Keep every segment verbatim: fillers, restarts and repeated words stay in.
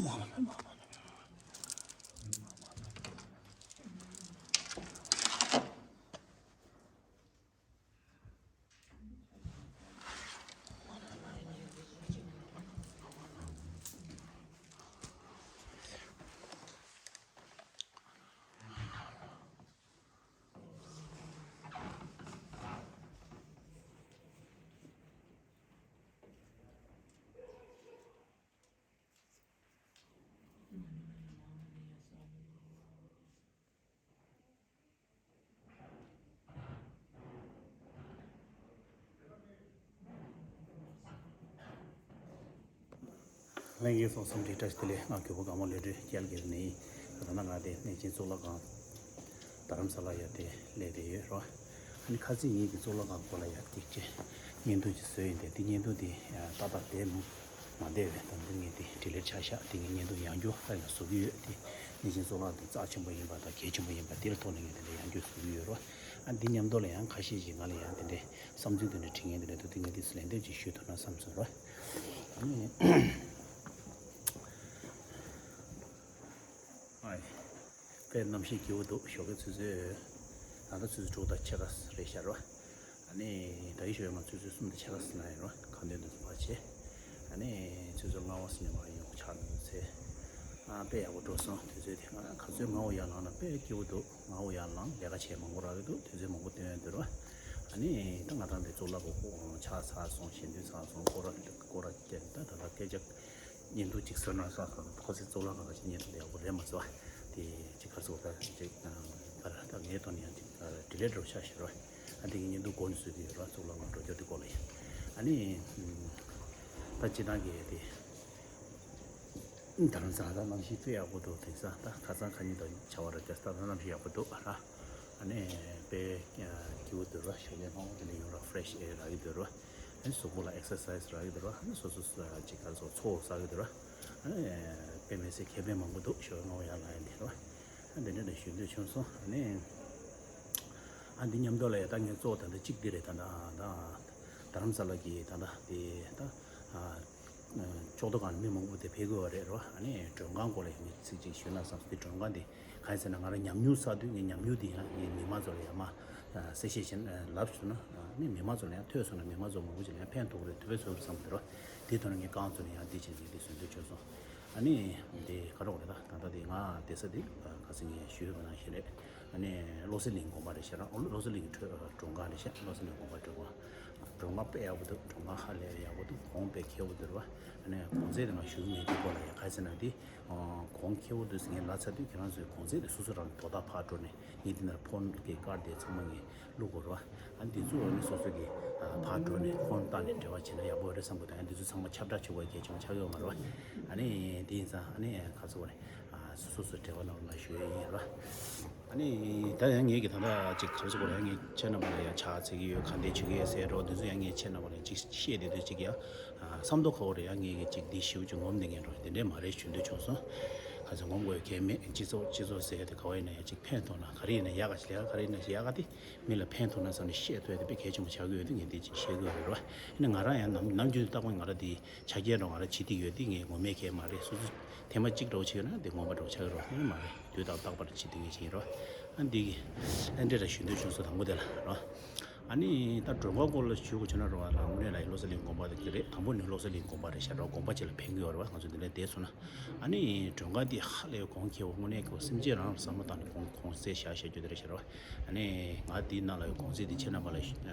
ལྷན་རྒྱས་ཚོ་འཚམས་འདྲི་བཀྲ་ཤིས་བདེ་ལེགས། ང་རྒྱལ་པོ་དགའ་མོ་ལས་སྒྲོལ་རྒྱལ་གྱི་ནི། ད་ལྟ་ང་དེ་གནས་ཆེན་གཙུག་ལག་ཁང་རྡ་རམ་ས་ལ་ཡ་དེ་སླེབས་བསྡད་ཡོད་རོ། ཨ་ནི་ཁ་སང་ངེད་ཀྱི་གཙུག་ལག་ཁང་སྐོར་ལ་ཡ་ཏིག་ཅེ་བརྙན་ཐུང་ཅིག་བཟོས་ཡིན་ཏེ། དེ་བརྙན་ཐུང་དེ་ཏག་ཏག་བསྡད་མ་མ་བསྡད་པས། ད་འདི་ངས་དེ་ཌི་ལིཊ་ཆགས་ཤག་དེ་ངས་བརྙན་ཐུང་ཡང་བསྐྱར་ད་ཡང་བཟོ་གི་ཡོད་དེ། གནས་ཆེན་གཙུག་ལག་དེ་རྩ་ཆེན་པོ་ཡིན་པ་དང་གལ་ཆེན་པོ་ཡིན་པ་དེ་ལ་ཐོག་ནས་ངས་དེ་འདྲ་ཡང་བསྐྱར་བཟོ་གི་ཡོད་རོ། ཨ་འདི་མཉམ་དུ་ལ་ཡང་ཁ་ཤས་ཤིག་ང་ལ་ཡང་དེ་འདྲའི་བསམ་ཚུལ་དེ་འདྲ་དྲིས་མཁན་དེ་འདྲ་འདུག་དེ་ངས་དེ་ཚོ་ལན་འདེབས་ཅིག་ཞུས་ཐུབ་ན་བསམ་སོང་རོ། ཨ་ནི། ཨའི། དཔེ་གནམ་གཤིས་སྐྱིད་པོ་འདུག་ཞོགས་ཀའི་ཆུ་ཚོད། ད་ལྟ་ཆུ་ཚོད་དྲུག་དང་ཕྱེད་ཀ་རེད་ཤག་རོ། ཨ་ནི་ད་གིན་ཞོགས་ཡོང་ང་ཆུ་ཚོད་གསུམ་དང་ཕྱེད་ཀ་ཙམ་ན་ཡིན་རོ། ཁ་འདོན་དུ་ཕར་བྱས། ཨ་ནི་ཆུ་ཚོད་ལྔ་པ་ཙམ་ནས་མར་ཡོང་ཆགས་འདུག་ཚེ། ཨ་དཔེ་ཡག་པོ་འགྲོ་སོང་དུས་ཚོད་དེ། ང་ག་ཚོད་ང་འོ་ཡར་ལངས་ན་དཔེ་སྐྱིད་པོ་འདུག་ང་འོ་ཡར་ལངས་ལས་ཀ་བྱས་མང་པོ་རག་གི་འདུག་དུས་ཚོད་མང་པོ་བཏོན་ཡོད་འདུག་རོ། ཨ་ནི་ད་ང་ད་འདི་གཙུག་ལག་ཁང་ཆགས་ཚར་སོང་། ཞལ་འདོན་ཚར་སོང་། སྐོར་ར་སྐོར་ར་བསྐྱལ། ད་ད་ལྟ་སྐད་ཆ་བརྙན་ཐུང་གཅིག་བཟོས་ན་ས་ཁོ་ཚོས་གཙུག་ལག་ཁང་ག་ཅིག་བརྙན་ཐུང་དེ་ཡག་པོ་རེད་མ་བཟོ་བ་དེ་གཅིག་ག་ཚོད་ད་གཅིག་ད་ད་ངའི་ཐོག་ནས་ཡང་གཅིག་ཌི་ལིཊ་འགྲོ་ཆགས་ཤག་རོ། ཨ་འདི་གི་བརྙན་ཐུང་འགོ་ནས་བཟོས་དེ་ཡོད་རོ། གཙུག་ལག་ཁང་འགྲོ་རྒྱུ་དེ་སྐོར་ལ་ཡིན། ཨ་ནི་ད་སྤྱིར་བཏང་གི་དེ་རྡ་རམ་ས་ལ་གནམ་གཤིས་དཔེ་ཡག་པོ་འདུག་དེང་སང་ད་ཁ་སང་ཁ་ཉིན་དང་ཆ་བ་ར་རྒྱ་སྟག་གནམ་གཤིས་ཡག་པོ་འདུག་ར། ཨ་ནི་དཔེ་སྐྱིད་པོ་འདུག་ར། ཞོགས་ཀས་སྔ་པོ་དེ་འདྲ་ཡོང་ར་ཕི་རེ་ཤི་ཨེར་རག་གི་འདུག་ར། ཨ་ནི་གཟུགས་པོ་ལ་ཨེག་སར་སའི་སི་རག་གི་འདུག་ར། ཨ་ནི་སོ་སོ་ཅིག་ག་ཚོ་ཚོ་ཟ་གི་འདུག་ར། ཨ་ནི་དཔེ་མི་སྲིད་ཁེ་ཕན་མང་པོ་འདུག་ཞོགས་སྔ་པོ་ཡར་ལངས་ཡ་འདི་ར། ཨ་འདི་འདྲ་འདྲ་ཞུ་འདོད་བྱུང་སོང་། ཨ་ནི་ཨ་འདི་མཉམ་དུ་ལ་ཡ་ད་ངས་གཙོ་བོ་ད་ལྟ་གཅིག་འདི་རེད། ད་ད་ད་རྡ་རམ་ས་ལ་གི་ད་ད་དེ་ད་ཨ། ཕྱོགས་གཏོགས་སྒང་ནས་མི་མང་པོ་དེ་ཕེབས་དགོས་པ་རེད་རོ། ཨ་ནི་མགྲོན་ཁང་སྐོར་ལ་ཡང་ངས་ཚིག་གཅིག་ཞུས་ན་བསམ་སོང་། དེ་མགྲོན་ཁང་དེ་གང་ཡིན་ཟེར་ན་ང་རང་ཉམས་མྱོང་བསགས་དུས་ངས་ཉམས་མྱོང་དེ་ཡང་ངས་མི་མང་ཚོ་ལ་ཡང་མ་གསལ་བཤད་བྱས་ན་ལབ་སོང་ན། ཨ་ནི་མི་མང་ཚོ་ལ་ཡང་ཐོས་སོང་ན་མི་མང་ཚོ་མང་པོ་ཅིག་ལ་ཡང་ཕན་ཐོགས་རེད། དུ་བས་ཚོར་བསམ་གི་རོ། དེ་དོན་ངས་རྐང་ཚོ་ལ་ཡང་འདི་བྱས་ནས་འདི་བཟོ་འདོད་བྱུང་སོང་། ཨ་ནི་དེ་ག་རེ་རེད། ད་ད་ལྟ་དེ་ང་བསྡད་ས་དེ་ག་ཚོད་ངས་ཞུས་པ་ནང་བཞིན་རེད། ཨ་ནི་བློ་གསལ་གླིང་དགོན་པ་རེད་ཤག་ར། བློ་གསལ་གླིང་གི་མགྲོན་ཁང་རེད་ཤག་བློ་གསལ་གླིང་དགོན་པ་མགྲོན་ཁང་། མགྲོན་ཁང་དཔེ་ཡག་པོ་འདུག་མགྲོན་ཁང་ཧ་ལས་ཡག་པོ་འདུག་གོང་དཔེ་ཁེ་པོ་འདུག་ར། ཨ་ནི་གོང་ཚད་དེ་ང་ཞུ་གི་མེད་དུས་སྐོར་ལ་ཡ་ག་ཚོད་ན་དེ་གོང་ཁེ་པོ་འདུག་ཟེར་ངས་ལབ་ཚར་དུས་ཁྱེད་རང་ཚོའི་གོང་ཚད་དེ་སོ་སོ་རང་དོ་བདག་ཕར་འགྲོ་ནས་ངས་དེ་ནས་ཕོན་གྱི་ཀར་དེ་ཚང་མ་ངས་བླུག་དགོས་ར། ཨ་ནི་དེ་ཚོ་ཨ་ནི་སོ་སོ་གི་ཕར་འགྲོ་ནས་ཕོན་བཏང་ནས་འབྲེལ་བ་བྱས་ན་ཡག་པོ་རེད་བསམ་གི་འདུག་ཨ་ནི་དེ་ཚོ་ཚང་མ་ཁྱབ་བསྒྲགས་བྱེད་དགོས་གལ་ཆེན་པོ་ཆགས་ཡོད་མ་རེད་བ། ཨ་ནི་དེ་ཡིན་ཙང་ཨ་ནི་ག་ཚོད་རེད། སོ་སོ་སོ་འབྲེལ་བ་གནང་རོགས་གནང་ཞུ་ཡས་ཡིན་ར། ཨ་ནི་ད་ཡང་ངེད་ཀྱི་ད་ལྟ་ཅིག་ག་རེ་ཟེར་དགོས་རེད། ཡང་ངས་ཁྱེད་རྣམ་པ་ལ་ཡང་ཕྱག་འཚལ་གྱི་ཡོད། ག་འདྲ་བྱེད་ཀྱི་ཡོད་ཟེར་རོ། འདི་ཚོ་ཡང་ངས་ཁྱེད་རྣམ་པ་ལ་ཅིག་བཤད་བསྡད་དུས་ཅིག་ཡང་བསམ་མདོག་ཁ་པོ་རེད། ཡང་ངེད་ཀྱི་ཅིག་འདི་ཞེ་པོ་ཅིག་ངོམ་བསྡད་མཁན་འགྲོ་དེ་འདྲས་མ་རེད་ཞུ་འདོད་བྱུང་སོང་། ག་ཚོད་ངོམ་དགོས་གལ་མེད། སྤྱི་ཚོགས་སྤྱི་ཚོགས་ཟེར་ཡ་དེ་ག་བ་ཡིན་ན་ཡང་ཅིག་ཕན་ཐོགས་ན་ག་རེ་ཡིན་ན་ཡག་ག་ཅིག་ལས་ཀ་ག་རེ་ཡིན་ན་ཅིག་ཡག་ག་དེ་མི་ལ་ཕན་ཐོགས་ན་བསམ་ནས་བཤད་ཐུབ་ཡ་དེ་དཔེ་གལ་ཆེན་པོ་ཆགས་ཀྱི་ཡོད་དུས་ངས་འདི་ཅིག་བཤད་དགོས་རེད་རོ། ཨ་ནི་ང་རང་ཡང་ནམ་ནམ་རྒྱུན་རྟག་པར་ང་རང་འདི་ཆ་རྐྱེན་འགྲོ་ང་རང་བྱེད་དུས་ཡོད་དུས་ངས་ངོམ་མེད་མཁན་མ་རེད། སོ་སོ་ཐེངས་མ་གཅིག་འདྲ་བོ་བྱས་ཡོད་ན་དེ་ངོམ་པ་འདྲ་བོ་ཆགས་ཀྱི་རོ། ཨེ་མ་རེད། དུས་རྟག་རྟག་པར་བྱེད་དུས་ངས་བྱེད་ཀྱི་རོ། ཨ་འདི་གི་ཨ་འདྲེ་ར་ཞུ་འདོད་བྱུང་སོང་དང་པོ་དེ་ལ་རོ། ཨ་ནི་ད་མགྲོན་ཁང་སྐོར་ལ་ཞུ་དགོས་བྱུང་ན་རོ། ཨ་ལ་དངོས་གནས་ལ་ཡི་བློ་གསལ་གླིང་དགོན་པ་དེ་རེད། དང་པོ་ནི་བློ་གསལ་གླིང་དགོན་པ་རེད་ཤག་རོ། དགོན་པ་ཅིག་ལ་ཕན་གྱི་ཡོད་རེད་བ། ང་ཚོ་འདི་ལ་བསྡད་སོང་ན། ཨ་ནི་མགྲོན་ཁང་འདི་ཧ་ལས་གོང་ཁེ་པོ་དངོས་གནས་ཁོ་སེམས་ཅན་རང་ལ་བསམ་བློ་བཏང་ནས་གོང་གོང་ཚད་བཞག་བཞག་རྒྱུ་དེ་རེད་ཤག་རོ། ཨ་ནི་ང་འདིའི་ནང་ལ་ཡོད་གོང་ཚད་འདི་ཁྱེད་རྣམ་པ་ལ་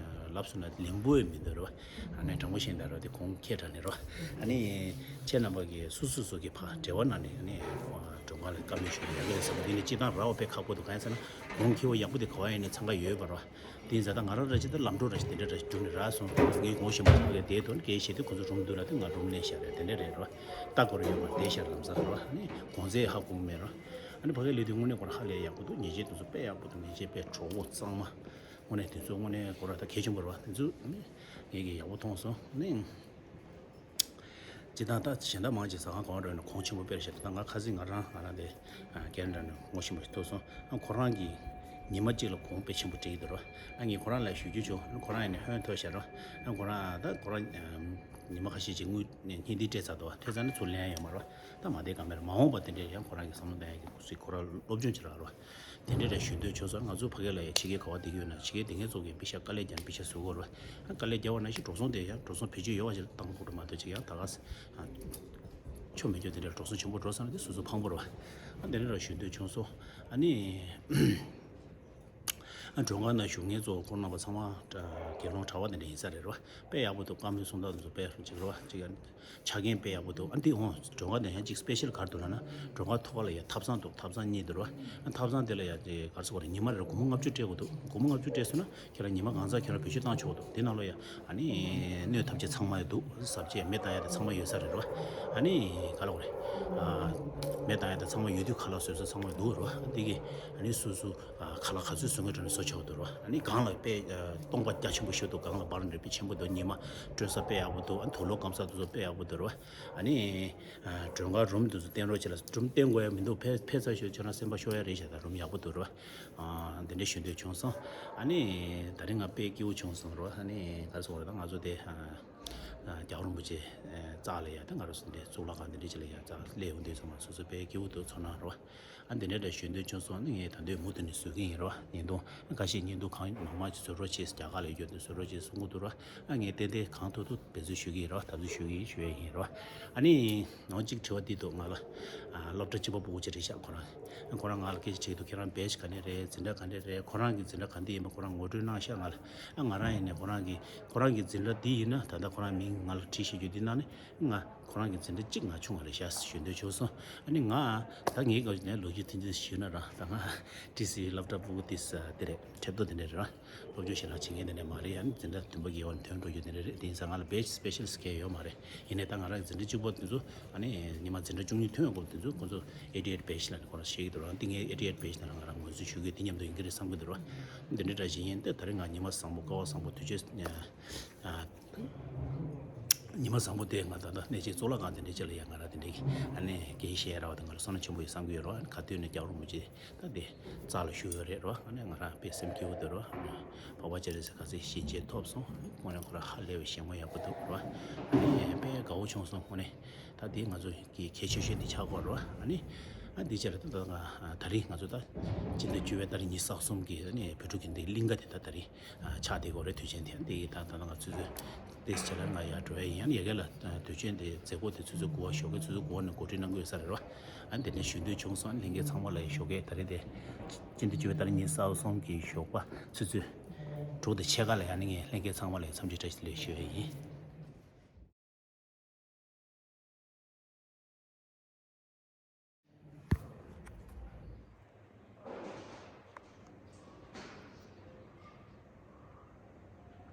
ལབ་སོང་ན་ལེན་པོ་ཡོད་མི་འདུག་རེད་བ། ཨ་ནི་དྲང་པོ་བཤད་ན་རོ། དེ་གོང་ཁེ་དྲགས་ནས་རོ། ཨ་ནི་ཁྱེད་རྣམ་པ་གིས་སོ་སོ་སོ་གི་ཕར་འབྲེལ་བ་གནང་ནས་ཨ་ནི་མགྲོན་ཁང་ལ་བཀའ་མོལ་ཞུ་ཡག་གི་རེད་བསམ་པ། འདི་ནི་སྤྱིར་བཏང་རག་པ་དཔེ་ཁག་པོ་འདུག་གང་ཡིན་ཟེར་ན་གོང་ཁེ་པོ་ཡག་པོ་དེ་ག་བ་ཡིན་ནའི་འཚང་ཁ་ཡོད་པ་རོ། དེ་ཡིན་ཙང་ད་ང་རང་ར་ཅིག་ད་ལམ་འགྲོ་ར་ཅིག་དེ་འདྲ་ར་ཅིག་རྒྱུགས་ནས་རག་སོང་། ངས་ངོ་ཤེས་པ་ཚོ་ལ་དེའི་ཐོག་ནས་སྐད་བཤད་དུས་ཁོ་ཚོ་རུམ་འདུག་ལབ་དུས་ང་རུམ་སླེབས་ཤག་རེད། དེ་འདྲ་རེད་རོ། ལྟ་སྐོར་ཡོད་པ་བསྡད་ཤག་ལམ་སང་རོ། ཨ་ནི་གོང་ཚད་ཧ་གོ་གི་མེད་རོ། ཨ་ནི་ཕ་གིར་སླེབས་དུས་དངོས་གནས་ཁོ་ར་ཧ་ལས་ཡག་པོ་འདུག་ཉེས་ཆད་དེ་ཚོ་དཔེ་ཡག་པོ་འདུག་ཉེས་ཆད་དཔེ་གྲོགས་པོ་གཙང་མ། དངོས་གནས་དེ་ཚོ་དངོས་གནས་ཁོ་ར་ད་གལ་ཆེན་པོ་རེད་བ། དེ་ཚོ་ངས་ཀྱིས་ཡག་པོ་མཐོང་སོང་ནི། སྤྱིར་བཏང་ད་གཞན་དག་མང་ཆེ་ཟ་ཁང་གང་རེད་ན་གོང་ཆེན་པོ་དཔེར་བཞག་ད་ང་ཁ་སང་ང་རང་ང་རང་དེ་ཨ་ཁེ་ན་ཌ་ནས་ངོ་ཤེས་པ་ཞིག་ཐུག་སོང་། ཨ་ཁོ་རང་གིས་ཉི་མ་གཅིག་ལ་གོང་དཔེ་ཆེན་པོ་སྤྲད་ཀྱི་འདུག་རོ། ཨ་ངས་ཁོ་རང་ལ་ཞུ་རྒྱུ་བྱུང་། ཨ་ཁོ་རང་ཡང་ནས་ཧོན་ཐོས་བཞག་རོ། ཨ་ཁོ་རང་ད་ཁོ་རང་ཨམ་ ཉི་མ་ཁ་ཤས་ཅིག་དངུལ་ནས་བརྙན་འདི་སྤྲད་ཚར་འདུག་བ། སྤྲད་ཚར་ན་ཚུར་ལེན་ཡ་ཡོད་མ་རེད་བ། ད་མ་བསྡད་ག་མེད་རེད། མ་འོངས་པ་དེ་འདྲས་ཡང་ཁོ་རང་གི་བསམ་བློ་གཏོང་ཡ་གི་སྐུ་ཚེ་ཁོ་རང་སློབ་སྦྱོང་བྱེད་ར་རེད་བ། དེ་འདྲས་རེད། ཞུ་འདོད་བྱུང་སོང་། ང་ཚོ་ཕ་གི་ལ་ཡ་ཕྱི་རྒྱལ་ག་བ་བསྡད་ཀྱི་ཡོད་ན་ཕྱི་རྒྱལ་བསྡད་མཁན་ཚོ་གིས་པེ་ཤ་དཀའ་ལས་རྒྱག་ན་པེ་ཤ་བཟོ་དགོས་རེད་བ། དཀའ་ལས་རྒྱག་པ་ནང་བཞིན་འགྲོ་སོང་དེ་ཡང་འགྲོ་སོང་བེད་སྤྱོད་ཡོད་པ་ཞིག་བཏང་དགོས་རེད་མ་གཏོགས་ཅིག་ཡང་ད་ག་ཆོ་མེད་ཆོ་དེ་འདྲ་འགྲོ་སོང་ཆེན་པོ་འགྲོ་ས་ན་དེ་སོ་སོ་ཕངས་པོ་རེད་བ། ཨ་དེ་འདྲ་ར་ཞུ་འདོད་བྱུང་སོང་། ཨ་ནི། ཨ་མགྲོན་ཁང་ནང་བཞུགས་མཁན་ཚོ་ཁོང་རྣམ་པ་ཚང་མ་དགེ་སློང་གྲྭ་པ་དེ་འདྲ་ཡིན་ས་རེད་རོ། དཔེ་ཡག་པོ་འདུག་བཀའ་མོལ་གསུང་སྟངས་དེ་ཚོ་དཔེ་ཅིག་རོ་ཅིག་ཡང་ཆ་རྐྱེན་དཔེ་ཡག་པོ་འདུག་ཨ་འདི་འོང་མགྲོན་ཁང་དེ་ཡང་ཅིག་སི་པེ་ཤལ་ག་རེ་འདུག་ལབ་ན། མགྲོན་ཁང་ཐོག་ཁ་ལ་ཡ་ཐབ་ཚང་འདུག་ཐབ་ཚང་གཉིས་འདུག་རོ། ཨ་ཐབ་ཚང་དེ་ལ་ཡ་ཅིག་ག་རེ་ཟེར་དགོས་རེད། ཉི་མ་རེར་སྒོར་མོ་ལྔ་བཅུ་སྤྲད་དགོས་འདུག་སྒོར་མོ་ལྔ་བཅུ་སྤྲད་སོང་ན་ཁྱེད་རང་ཉི་མ་གང་ཚ་ཁྱེད་རང་བེད་སྤྱོད་བཏང་ཆོག་འདུག་དེ་ནང་ལ་ཡ་ཨ་ནི་སྣོད་ཐམས་ཅད་ཚང་མ་ཡོད་འདུག་ཟབ་ཆས་མེ་བཏང་ཡ་དེ་ཚང་མ་ཡོད་ས་རེད་རོ། ཨ་ནི་ག་ལབ་དགོས་རེད། ཨ་མེ་བཏང་ཡ་དེ་ཚང་མ་ཡོད་དུས་ཁ་ལག་བཟོ་ས་ཚང་མ་འདུག་རོ། དེ་གི་ཨ་ནི་སོ་སོ། ཨ་ཁ་ལག་ག་ཚོད་བཟོ་མཁན་དེ་འདྲ་བཟོ་ཆོག་འདུག་རོ། ཨ་ནི་སྒང་ལ་དཔེ་ཨ་སྟོང་པ་རྒྱ་ཆེན་པོ་ཞིག་འདུག་སྒང་ལ་བར་འདྲ་དཔེ་ཆེན་པོ་འདུག་ཉི་མ་སྤྲོད་ས་དཔེ་ཡག་པོ་འདུག་ཨ་དུག་ལོག་སྐམ་ས་དེ་ཚོ་དཔེ་ཡག་པོ་འདུག་རོ། ཨ་ནི་ཨ་མགྲོན་ཁང་རུམ་དེ་ཚོ་བསྟན་རོགས་བྱེད་ལ། རུམ་བསྟན་དགོས་ཡ་མི་འདུག་ཕེབས་ཕེབས་ཚར་ཤོག་ཁྱོད་རང་སེམས་པ་ཤོར་ཡ་རེད་ཤག་ད་རུམ་ཡག་པོ་འདུག་རོ། ཨ་འདི་འདྲ་ཞུ་འདོད་བྱུང་སོང་། ཨ་ནི་ད་རིང་ང་དཔེ་སྐྱིད་པོ་བྱུང་སོང་རོ། ཨ་ནི་ག་རེ་ཟེར་དགོས་རེད། ད་ང་ཚོ་དེ་ཨ། རྒྱལ་བ་རིན་པོ་ཆེ་རྩ་ལ་ཡ་ད་ང་རང་ཚོ་འདི་གཙུག་ལག་ཁང་འདི་འདྲ་ཅིག་ལ་ཡ་རྩ་སླེབས་ཡོང་དུས་ཚང་མ་སོ་སོ་དཔེ་སྐྱིད་པོ་འདུག་ཚོར་སྣང་རོ། ཨ་འདི་འདྲ་འདྲ་ཞུ་འདོད་བྱུང་སོང་། ཨ་ནི་ངས་ད་འདོད་མུ་མཐུད་ནས་བཟོ་གི་ཡིན་རོ། བརྙན་ཐུང་ཁ་ཤས་བརྙན་ཐུང་གང་མང་མང་ཅིག་བཟོ་རོགས་བྱེད། རྒྱ་གར་ལ་ཡོད་དུས་བཟོ་རོགས་བྱེད་གསུང་གི་འདུག་རོ། ཨ་ངས་ཏན་ཏན་གང་ཐུབ་ཐུབ་འབད་རྩོལ་ཞུ་གི་ཡིན་རོ། འཐབ་རྩོད་ཞུ་གི་ཡིན་ཞུ་ཡ་ཡིན་རོ། ཨ་ནི་ནང་གཅིག་དྲི་བ་འདི་འདུག་ང་ལ་ཨ་སློབ་གྲྭ་གཅིག་པ་སྤུ་གུ་ཅིག་རེད་ཤག་ཁོ་རང་ཁོ་རང་ང་ལ་སྐད་ཆ་དྲིས་འདུག་ཁྱེད་རང་བེ་ཇི་ག་ནས་རེད། འཛིན་གྲྭ་ག་འདྲས་རེད། ཁོ་རང་གི་འཛིན་གྲྭ་ག་འདི་ཡིན་པ་ཁོ་རང་ངོ་སྤྲོད་གནང་ཤག་ང་ལ། ཨ་ང་རང་ཡིན་ནས་ཁོ་རང་གི་ཁོ་རང་གི་འཛིན་གྲྭ་འདི་ཡིན་ན་ད་ལྟ་ཁོ་རང་མིང་ང་ལ་བྲིས་བཞག་རྒྱུ་འདི་ནང་ནས་ང་ཁོ་རང་གི་འཛིན་གྲྭ་གཅིག་ང་ཆུང་བ་རེད་ཤག་ཞུ་འདོད་བྱུང་སོང་། ཨ་ནི་ང་ད་ངའི་སྐབས་ནས་ལོ་རྒྱུས་ཐུང་ཐུང་ཞུས་ན་རང་ད་ང་ཏི་སི་སློབ་གྲྭ་སྤུ་གུ་ཏི་སི་དེ་རེད། ཁྲེབ་ཏོ་དེ་འདྲ་རེད་རང་། སློབ་སྦྱོང་ཞེ་དྲག་བྱེད་མཁན་དེ་འདྲ་མ་རེད། ཨ་ནི་འཛིན་གྲྭ་བདུན་པ་བརྒྱད་པ་ནས་ཐོན་འགྲོ་རྒྱུ་དེ་འདྲ་རེད། དེ་ཡིན་ཙང་ང་ལ་བེ་ཇི་སི་པེ་ཤལ་སི་གང་ཡང་ཡོད་མ་རེད། ཡིན་ནའི་ད་ང་རང་གི་འཛིན་གྲྭ་གཅིག་པ་དེ་ཚོ་ཨ་ནི་ཉི་མ་འཛིན་གྲྭ་བཅུ་གཉིས་ཐོན་ཡོང་སྐབས་དེ་ཚོ་ཁོང་ཚོ་ཨེ་ཊི་ཨེཊ་བེ་ཇི་ལབ་ནས་ཁོ་རང་བཤད་ཀྱི་འདུག་རང་། འདི་ངའི་ཨེ་ཊི་ཨེཊ་བེ་ཇི་ནང་ལ་ང་རང་ངོས་འཛིན་ཞུ་གི་ཡོད། འདི་མཉམ་དུ་ཡིན་གྱི་རེད་བསམ་གྱི་འདུག་ར། འདི་འདྲ་འདྲ་ཞིག་ཡིན་ཏེ། ད་རེས་ང་ཉི་མ་བཟང་པོ་སྐལ་བ་བཟང་པོ་དུས་ཆེན་ཨ་ཉི་མ་བཟང་པོ་དེ་ང་ད་ལྟ་གནས་ཆེན་གཙུག་ལག་ཁང་དེ་འདྲའི་ཆེད་ལ་ཡ་ང་རང་དེ་འདྲའི་ཨ་ནི་འགན་བཞེས་ར་བ་དེ་ང་ལ་བསོད་ནམས་ཆེན་པོ་ཡོད་བསམ་གྱི་ཡོད་ར། ག་དུས་ནས་རྒྱལ་བ་རིན་པོ་ཆེ་ད་དེ་རྩ་ལ་བཞུགས་ཡོད་རེད་ར། ཨ་ནི་ང་རང་དཔེ་སེམས་སྐྱིད་པོ་འདུག་ར། འཕགས་པ་སྤྱན་རས་གཟིགས་ག་ཚོད་ཞལ་མཇལ་ཐོབ་སོང་། དངོས་གནས་ཁོ་རང་ཧ་ལས་པའི་ཞལ་ངོ་ཡག་པོ་འདུག་ར། ཨ་ནི་དཔེ་དགའ་བོ་བྱུང་སོང་དངོས་གནས། ད་དེ་ང་ཚོ་གི་གལ་ཆེ་ཤོས་དེ་ཆགས་ཀྱི་ཡོད་རེད་བ། ཨ་ནི་ཨ་འདི་ཕྱིར་ད་ལྟ་ང་ད་རིང་ང་ཚོ་ད་སྤྱི་ཟླ་བཅུ་པའི་ཏ་རིག་ཉི་ཤུ་རྩ་གསུམ་གི་ཨ་ནི་བོད་ཕྲུག་གི་འདི་གླིང་ག་དེ་ད་ད་རིང་ཆགས་བསྡད་ཀྱི་ཡོད་རེད། དུས་ཆེན་དེ་འདི་ད་ད་ང་ཚོ་ཚོ་དེ་ཕྱིར་ང་ཡར་འགྲོ་ཡ་ཡིན། ཨ་ནི་ཡ་གི་ལ་དུས་ཆེན་དེ་མཛད་སྒོ་དེ་ཆུ་ཚོད་དགུ་པ་ཞོགས་ཀའི་ཆུ་ཚོད་དགུ་པ་ནས་གོ་སྒྲིག་གནང་གི་ཡོད་ས་རེད་བ། ཨ་ནི་དེ་ནས་ཞུ་འདོད་བྱུང་སོང་། ཨ་ནི་ལྷན་རྒྱས་ཚང་མ་ལ་ཡ་ཞོགས་ཀའི་ད་རིང་དེ་སྤྱི་ཟླ་བཅུ་པའི་ཏ་རིག་ཉི་ཤུ་རྩ་གསུམ་གི་ཞོགས་པ་ཆུ་ཚོད་དྲུག་དང་ཕྱེད་ཀ་ལ་ཡ་ཨ་ནི་ངས་ལྷན་རྒྱས་ཚང་མ་ལ་ཡ་འཚམས་འདྲི་བཀྲ་ཤིས་བདེ་ལེགས་ཞུ་ཡ་ཡིན།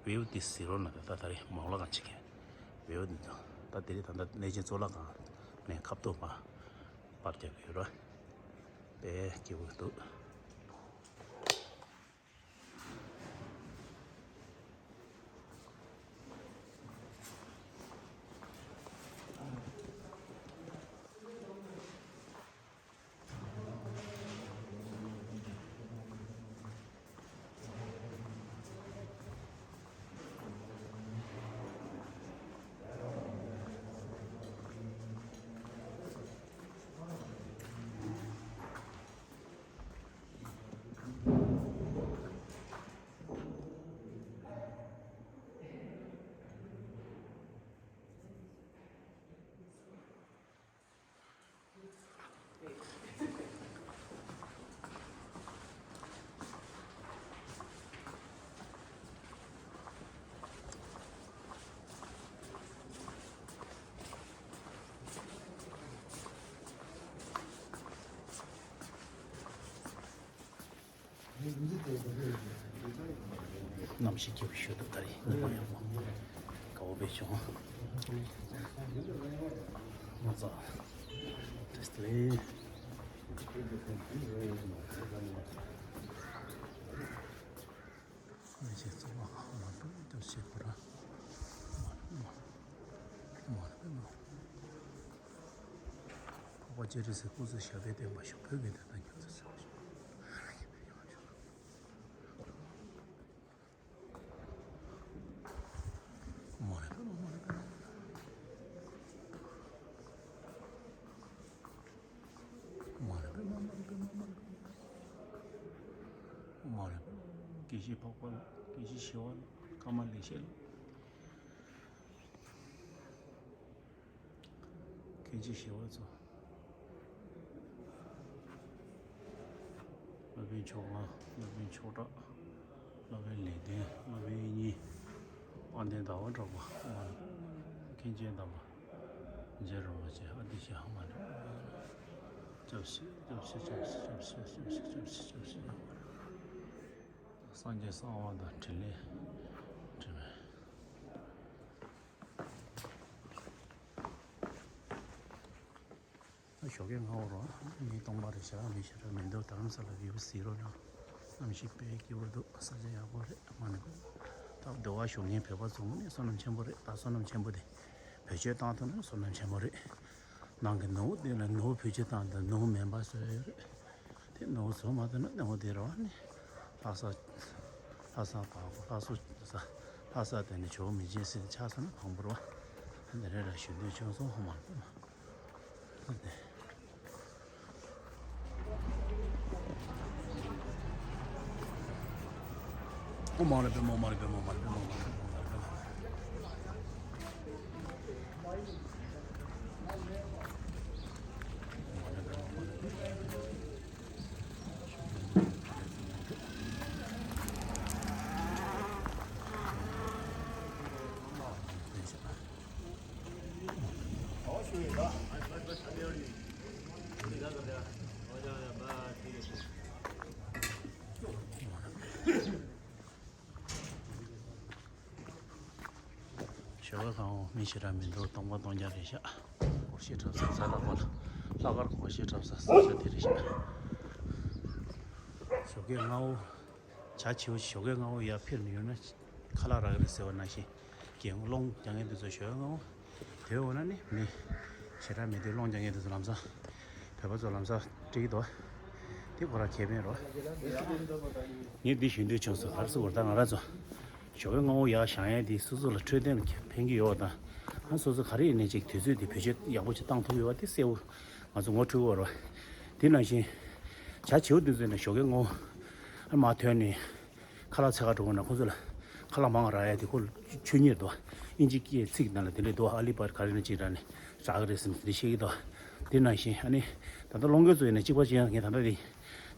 བེའུ་འདི་ཟེར་རོ་ན་ད་ད་རེས་མོག་ལ་གང་བྱེད་མཁན་བེའུ་འདི་ཚོ་ད་དེ་རིང་ད་ལྟ་གནས་ཆེན་གཙུག་ལག་ཁང་ནས་ཁ་ཐུག་མར་པར་རྒྱག་གི་ཡོད་རོ། དཔེ་སྐྱིད་པོ་འདུག་གནམ་གཤིས་སྐྱིད་པོ་ཞིག་འདུག་ད་རེས་ཉི་མ་ཡག་པོ། དགའ་བོ་དཔེ་བྱུང་། མ་ཚ། བཀྲ་ཤིས་བདེ་ལེགས། ཁོ་ནི་ཞིག་གཙུག་ལག་ཁང་མ་འགྲོ་སྐྱབས་ཞིག་ཁོ་ར། མ་རེད་མ་རེད་མ་རེད་མ། འཕགས་པ་སྤྱན་རས་གཟིགས་སྐུ་གཟུགས་ཞབས་པད་བརྟན་པ་ཞིག་བོད་ཀྱི་བདེན་མཐའ་མྱུར་དུ་གསལ་བ་ཞིག་མ་རེད་མ་རེད་མ། དགེ་བཤེས་འཕགས་པ་ལགས། དགེ་བཤེས་ཞི་བ་ལགས། ཀརྨ་ལེགས་བཤད་ལགས། མཁན་ཆེན་ཞི་བ་འཚོ། སློབ་དཔོན་མཆོག་དབང་། སློབ་དཔོན་མཆོག་གྲགས། སློབ་དཔོན་ལེགས་ལྡན། སློབ་དཔོན་དབྱིག་གཉེན། དཔལ་ལྡན་ཟླ་བ་གྲགས་པ། མཁན་ཆེན་དམ་པ་རྗེ་རིན་པོ་ཆེ། ཨ་ཏི་ཤ། ཧ་མ་ལ། སྐྱབས་སུ་སྐྱབས་སུ་སྐྱབས་སུ། སངས་རྒྱས་གསང་བ་དང་ཕྲིན་ལས་དྲི་མེད། ཞོགས་ཀས་སྔ་པོ་རེད། ཉིན་སྟོང་པ་རེད་ཤག་མི་ཞེ་དྲག་མི་འདུག་རྡ་རམ་ས་ལ་བིའུ་གཟིགས་རོགས་གནང་། གནམ་གཤིས་དཔེ་སྐྱིད་པོ་འདུག་ས་ཆ་ཡག་པོ་རེད། མ་ནི་ད་སྡེ་བ་བཞུགས་མཁན་བོད་པ་ཚོ་ངོ་ནས་བསོད་ནམས་ཆེན་པོ་རེད། ད་བསོད་ནམས་ཆེན་པོ་དེ་བེད་སྤྱོད་བཏང་ཐུབ་ན་བསོད་ནམས་ཆེན་པོ་རེད། ནང་གི་ནོར་བུ་དེ་ལ་ནོར་བུ་བེད་སྤྱོད་བཏང་དང་ནོར་བུ་མེ་འབར་བཟོས་ཡོད་རེད། དེ་ནོར་བུ་བཟོ་མ་ཐུབ་ན་ནོར་བུ་དེ་རེད་བ། ནི་ལྷ་ས་ལྷ་ས་བར་སྐོར། ལྷ་ས་ལྷ་ས་ལྷ་ས་དེ་ནི་ཇོ་བོ་མི་མཇལ་ཟེར་ཆགས་སོང་ན་གང་པོ་རེད་བ། དེ་རེད་ལ་ཞུ་འདོད་བྱུང་སོང་། ཧ་མ་རེད། ཨོ་མ་རེ་པེ་མོ་མ་རེ་པེ་མོ་མ་རེ་པེ་མོ་མ་རེ་པེ་མོ་མ་རེ་པེ་མོ་མ་རེ། ཞོགས་ཀས་སྔ་པོ་མི་ཞེ་དྲག་མི་འདུག་སྟོང་པ་སྟོང་རྐྱང་རེད་ཤག་སྒོར་གཞས་འཁྲབ་ས་གཟའ་ལྷག་པ་ལ། ལྷག་དཀར་སྒོར་གཞས་འཁྲབ་ས་ས་ཆ་དེ་རེད་ཤག་ཞོགས་ཀས་སྔ་པོ། བྱ་བྱིའུ་ཞོགས་ཀས་སྔ་པོ་ཡར་འཕུར་ནས་ཡོང་ན་ཁ་ལག་རག་གི་རེད་ཟེར་བ་ནང་བཞིན། རྒན་གློང་རྒྱག་མཁན་དེ་ཚོ་ཞོགས་ཀས་སྔ་པོ་དེ་འོ་ན་ནི་མི་ཞེ་དྲག་མི་འདུག་སློང་རྒྱག་མཁན་དེ་ཚོ་ལམ་སང་བོད་པ་ཚོ་ལམ་སང་འགྲིག་གི་འདུག་དེ་ཁོ་རང་ཁེ་ཕན་རོ། ངས་འདི་ཞུ་འདོད་བྱུང་སོང་། ག་རེ་ཟེར་དགོས་རེད། ད་ང་རང་ཚོ་ཞོགས་ཀས་སྔ་པོ་ཡར་བཞེངས་ཡས་དེ་སོ་སོ་ལ་འཕྲོད་བསྟེན་ལ་ཕན་གྱི་ཡོད་པ་དང་། ཨ་སོ་སོ་ག་རེ་ཡིན་ནའི་ཅིག་དུས་ཚོད་དེ་བེད་སྤྱོད་ཡག་པོ་ཅིག་བཏང་ཐུབ་ཡོད་པ་དེ་གསལ་པོ་ང་ཚོ་ངོ་འཕྲོད་ཀྱི་ཡོད་རེད་བ། དེ་ནང་བཞིན་བྱ་བྱིའུ་དེ་ཚོ་ནི་ཞོགས་ཀས་སྔ་པོ་ཨ་མར་ཐོན་ནས། ཁ་ལག་འཚོལ་ག་འགྲོ་དགོས་ན་ཁོ་ཚོ་ལ་ཁ་ལག་མང་རག་ཡ་དེ་ཁོ་ཆོས་ཉིད་འདུག་ཨིན་ཇི་སྐད་ཚིག་ནང་ལ་དེ་འདྲས་འདུག་ཨ་ལི་བར་ག་རེ་ན་ཅིག་རག་ནས་རག་གི་རེད་ཟེར་ནས་དེ་འདྲས་བཤད་ཀྱི་འདུག་དེ་ནང་བཞིན་ཨ་ནི་ད་ལྟ་སློང་མཁན་ཚོ་ཡིན་ན་གཅིག་པ་གཅིག་ཡང་ངས་ད་ལྟ་དེ་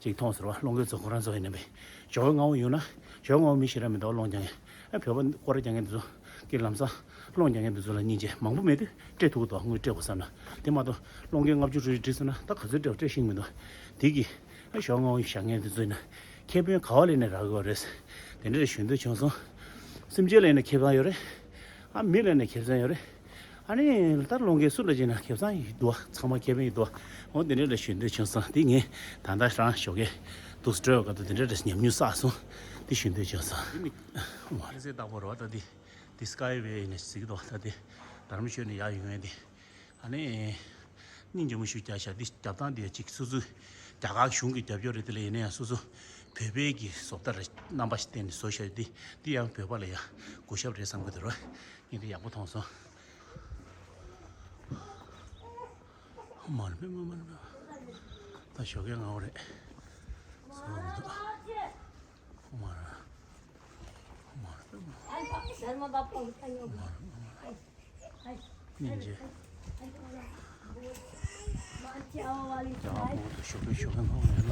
ཅིག་མཐོང་ཟེར་བ། སློང་མཁན་ཚོ་ཁོ་རང་ཚོ་ཡིན་ན་བས་ཞོགས་པ་སྔ་པོ་ཡོང་ན་ཞོགས་པ་སྔ་པོ་མི་ཞེ་དྲག་མི་འདུག་སློང་རྒྱག་མཁན་ཨ་བོད་པ་སྐོར་ར་རྒྱག་མཁན་དེ་ཚོ་གི་ལམ་སང་སློང་རྒྱག་མཁན་དེ་ཚོ་ལ་སྙིང་རྗེ། མང་པོ་མེད་དུས་སྤྲད་ཐུབ་ཀྱི་འདུག་དངུལ་སྤྲད་དགོས་བསམ་ན། དེ་མ་གཏོགས་སློང་མཁན་ལྔ་བཅུ་དྲུག་ཅུ་བྲིས་སོང་ན་ད་ག་ཚོད་སྤྲད་པ་སྤྲད་ཤེས་ཀྱི་མི་འདུག་དེ་གི་ཨ་ཞོགས་སྔ་པོ་བཞེངས་མཁན་དེ་ཚོ་ཡིན་ན་ཁེ་ཕན་ག་བ་ལེན་ནས་རག་གི་ཡོད་རེད། དེ་འདྲ་ཞུ་འདོད་བྱུང་སོང་། སེམས་ཅན་ལེན་ནས་ཁེ་བཟང་ཡོད་རེད། ཨ་མི་ལེན་ནས་ཁེ་བཟང་ཡོད་རེད། ཨ་ནི་ལྟར་སློང་མཁན་སུ་ལ་བྱས་ན་ཁེ་བཟང་ཡོད་འདུག་ཚང་མ་ཁེ་ཕན་ཡོད་འདུག་འོ་དེ་འདྲ་ལ་ཞུ་འདོད་བྱུང་སོང་། དེ་ངས་ད་ལྟ་རང་ཞོགས་ཀས་འདུག་སྤྲོད་སྐབས་དུ་དེ་འདྲ་ལ་ཉམས་མྱོང་བསགས་སོང་། དེ་ཞུ་འདོད་བྱུང་སོང་། དེ་ནི་ཧྥན་སི་རྟག་པར་བ་ད་དེ་དེ་སི་ཀའི་ཝེ་ཡིན་ནས་གཟིགས་འདུག་ད་དེ་རྡ་རམ་ཤོད་ནས་ཡར་ཡོང་ཡས་དེ། ཨ་ནི། སྙིང་རྗེ་མོ་ཞུ་རྒྱག་ཤག་འདི་རྒྱབ་སྟངས་འདི་ཅིག་སོ་སོའི་རྒྱ་གར་གཞུང་གི་རྒྱབ་སྐྱོར་རེད། དེ་ལ་ཡིན་ན་ཡང་སོ་སོ་བོད་པའི་གི་བཟོ་ལྟ་རེ་རྣམ་པ་ཞིག་བསྟན་ནས་བཟོ་ཤག་འདི་འདི་ཡང་བོད་པ་ལ་ཡང་གུས་ཞབས་རེད་བསམ་གི་འདུག་ར། ངས་འདི་ཡག་པོ་མཐོང་སོང་། མ་རེད་པས་མ་མ་རེད་པས། ད་ཞོགས་ཀས་སྔ་པོ་རེད། སོང་འདུག་མ་རེད། མ་རེད་པས་མ་རེད། མ་རེད་མ་རེད། སྙིང་རྗེ། རྒྱ་གར་ཁོང་ཚོ་ཞོགས་ཀས་ཞོགས་ཀས་སྔ་པོ་ནས་ལ་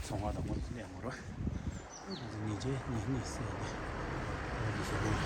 ཚོང་ཁང་དང་ཁོང་ཚོ་སླེབས་མ་རེད། ཁོང་ཚོ་ཉིན་རྗེས་ཉིན་གཉིས་སད་དེ་ཁོང་ཚོ་ཞོགས་ཀས།